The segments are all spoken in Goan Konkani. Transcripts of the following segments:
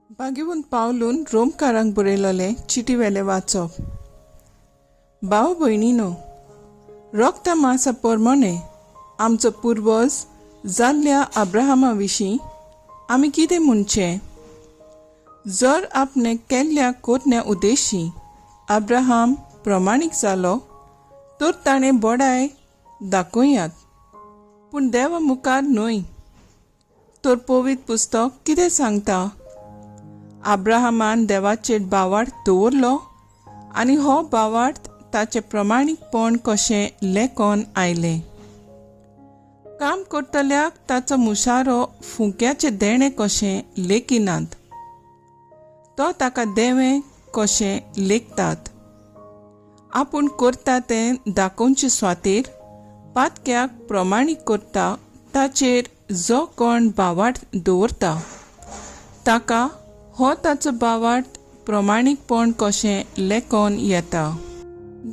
बागेवन पावलून रोमकारांक बरयलेलें चिटी वेलें वाचप. भाव भयणीनो, रोगता मासा परमणे आमचो पुर्वज जाल्ल्या अब्राहमा विशीं आमी कितें म्हणचें? जर आपणे केल्ल्या कोरण्या उद्देशी अब्राहम प्रमाणीक जालो तर ताणें बडाय दाखोवयात, पूण देवा मुखार न्हय. तर पवित्र पुस्तक कितें सांगता? अब्राहमान देवाचेर भावार्थ दवरलो आनी हो भावार्थ ताचें प्रमाणीकपण कशें लेखून आयलें. काम करतल्याक ताचो मुशारो फुंक्याचें देणें कशें लेखिनात, तो ताका देवें कशें लेखतात. आपूण करता तें दाखोवचे स्वातीर पातक्याक प्रमाणीक करता ताचेर जो कोण भावार्थ दवरता ताका हो ताचो भावार्थ प्रमाणीकपण कशें लेखून येता.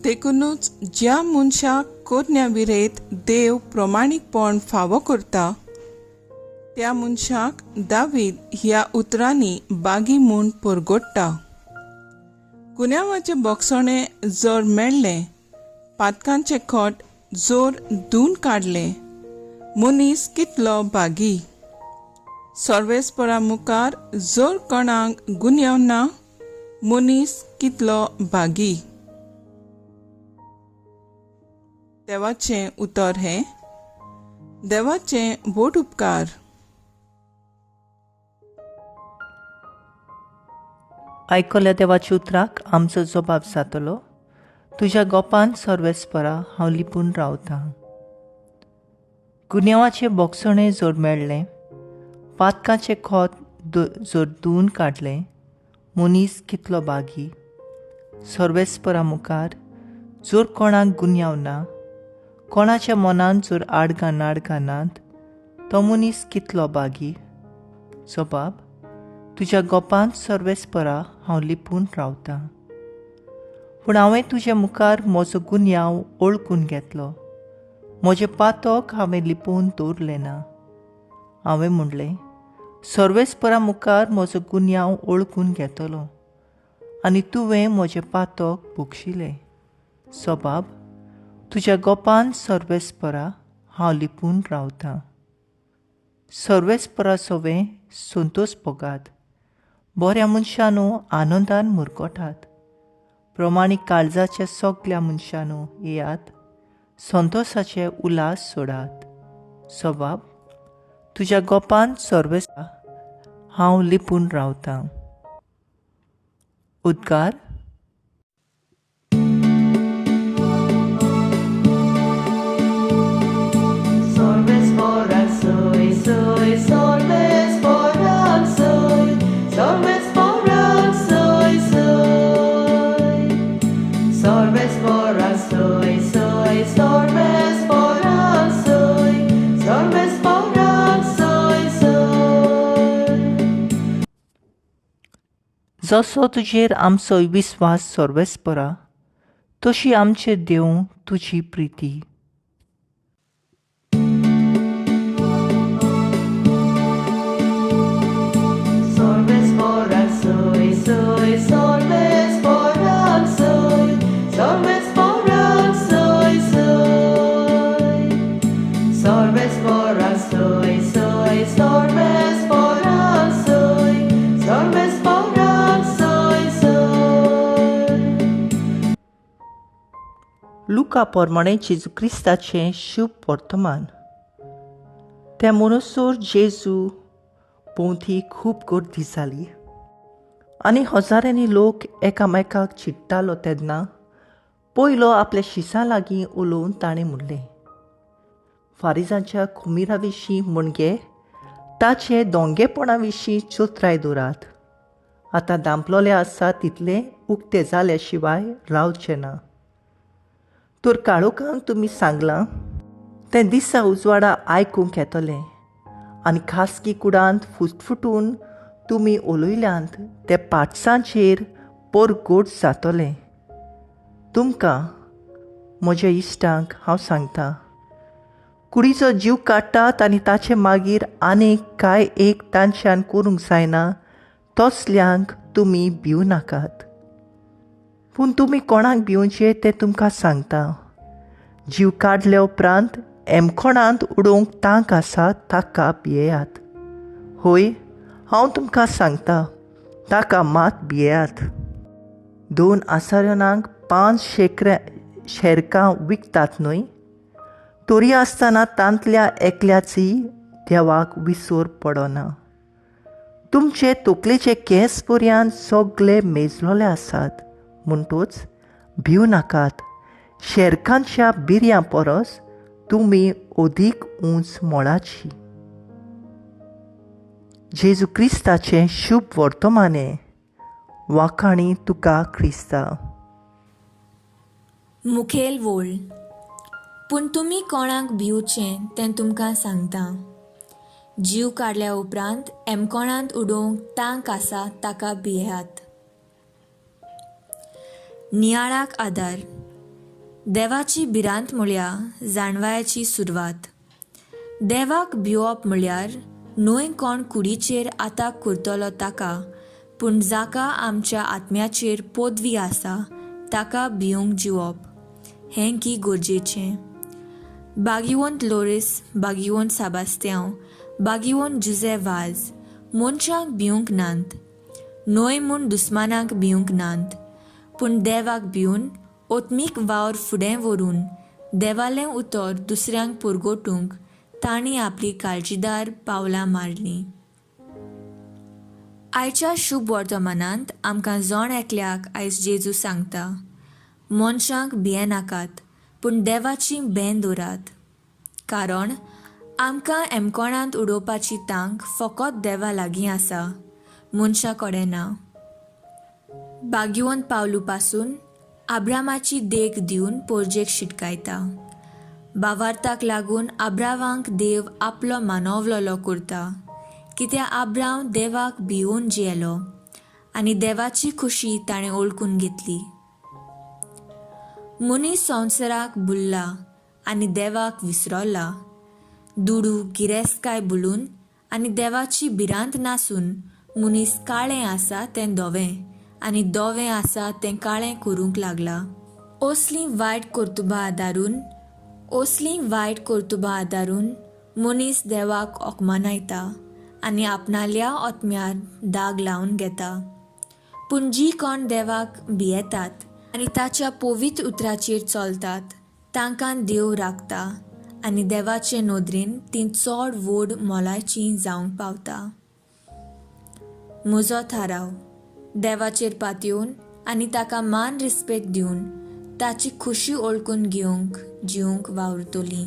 देखुनूच ज्या मनशाक करण्या विरेत देव प्रमाणीकपण फावो करता त्या मनशाक दावीद ह्या उतरांनी बागी म्हूण परगोडटा. गुन्यांवाचें बोगसणें जर मेळ्ळें, पातकांचें खोट जोर धुवन काडलें, मनीस कितलो बागी. सर्वेस्परा मुखार जर कोणाक गुन्यांव ना, मनीस कितलो बागी. देवाचें उतर हें. देवाचें व्हड उपकार. आयकल्या देवाच्या उतराक आमचो जबाब जातलो, तुज्या गोपान सर्वेस्परा हांव लिपून रावतां. गुन्यांवाचें बोगसणें जर मेळ्ळें, पातकाचें खोत जर धुवन काडलें, मनीस कितलो बागी. सर्वेस्परा मुखार जर कोणाक गुन्यांव ना, कोणाच्या मनान जर आडगां नाडगां नात, तो मनीस कितलो बागी. जबाब, तुज्या गोपांत सर्वेस्परा हांव लिपून रावतां. पूण हांवें तुज्या मुखार म्हजो गुन्यांव ओळखून घेतलो, म्हजें पातक हांवें लिपोवन दवरलें ना. हांवें म्हणलें, सर्वेस्परा मुखार म्हजो गुन्यांव ओळखून घेतलो आनी तुवें म्हजें पातक बक्षिलें. सबाब, तुज्या गोपान सर्वेस्परा हांव लिपून रावतां. सर्वेस्परा सवें संतोश भोगात, बऱ्या मनशानू आनंदान मुरगोटात. प्रमाणीक काळजाच्या सगल्या मनशानू येयात, संतोशाचे उल्हास सोडात. सबाब, तुज्या गोपान सर्वेस्परा हांव लिपून रावतां. उद्गार. जसो तुजेर आमचो विस्वास सर्वेस्परा, तशी आमचेर देवूं तुजी प्रिती. लुका प्रमाणे जेजू क्रिस्ताचें शुभ वर्तमान. त्या म्हणसर जेजू भोंवती खूब गर्दी जाली आनी हजारांनी लोक एकामेकाक चिडटालो. तेन्ना पयलो आपल्या शिसां लागीं उलोवन ताणें म्हणलें, फारिजांच्या खुमिरा विशीं म्हणजे ताचे दोंगेपणा विशीं चोत्राय दवरात. आतां दांपलोले आसा तितलें उक्तें जाल्या शिवाय रावचें ना. तर काळोखांक तुमी सांगलां तें दिसा उजवाडा आयकूंक येतलें आनी खासगी कुडांत फुटफुटून तुमी उलयल्यांत ते पाटसांचेर परगोट जातलें. तुमकां म्हज्या इश्टांक हांव सांगता, कुडीचो जीव काडटात आनी ताचे मागीर आनीक कांय एक तांच्यान करूंक जायना तसल्यांक तुमी भिवं नाकात. पूण तुमी कोणाक भिवचें तें तुमकां सांगता. जीव काडल्या उपरांत एमकोणांत उडोवंक तांक आसा ताका भियेयात. होय, हांव तुमकां सांगता, ताका मात भियेयात. 2 आसारनांक 5 शेरकां विकतात न्हय? तरी आसतना तांतल्या एकल्याची देवाक विसर पडना. तुमचे तकलेचे केंस पर्यान सगळे मेजलोले आसात. म्हणटोच भिवं नाकात. शेरकांच्या बिरयां परस तुमी अदीक उंच मोळाची. जेजू क्रिस्ताचें शुभ वर्तमाने. वाखाणी तुका क्रिस्ता. मुखेल वोळ. पूण तुमी कोणाक भिवचें तें तुमकां सांगता. जीव काडल्या उपरांत एमकोणांत उडोवंक तांक आसा ताका भियेयात. नियाळाक आदार. देवाची भिरांत म्हळ्यार जाणवायेची सुरवात. देवाक भिवप म्हळ्यार न्हय कोण कुडीचेर आताक करतलो ताका, पूण जाका आमच्या आत्म्याचेर पदवी आसा ताका भिवंक जिवप हें की गरजेचें. बागिवंत लोरीस, बागिवंत साबास्त्यांव, बागिवंत जुजे वाज मनशांक भिवंक नात, न्हय म्हूण दुस्मानांक भिवंक नात, पूण देवाक भिवन ओत्मीक वावर फुडें व्हरून देवालें उतर दुसऱ्यांक पुरगोटूंक तांणी आपली काळजीदार पावलां मारलीं. आयच्या शुभ वर्तमानांत आमकां जण एकल्याक आयज जेजू सांगता, मनशांक भियेनाकात पूण देवाची बेन दवरात. कारण आमकां एमकोणांत उडोवपाची तांक फकत देवा लागीं आसा, मनशां कडेन ना. बागिवंत पावलू पासून आब्रामाची देख दिवन पोरजेक शिटकायता. बावार्थाक लागून आब्रावांक देव आपलो मानवलोलो करता, कित्याक आब्रांव देवाक भिवून जियेलो आनी देवाची खुशी ताणें ओळखून घेतली. मनीस संवसाराक बुल्ला आनी देवाक विसरला. दुडू गिरेस्तकाय बुलून आनी देवाची भिरांत नासून मनीस काळें आसा तें धवें आनी धवें आसा तें काळें करूंक लागला. असलीं वायट कर्तुबां आदारून मनीस देवाक अकमानायता आनी आपणाल्या आत्म्यार दाग लावन घेता. पूण जी कोण देवाक भियेतात आनी ताच्या पवित्र उतराचेर चलतात तांकां देव राखता आनी देवाचे नदरेन तीं चड व्हड मोलाचीं जावंक पावता. म्हजो थाराव देवाचेर पातयेवन आनी ताका मान रिस्पेक्ट दिवन ताची खुशी ओळखून घेवंक जिवंक वावुरतली.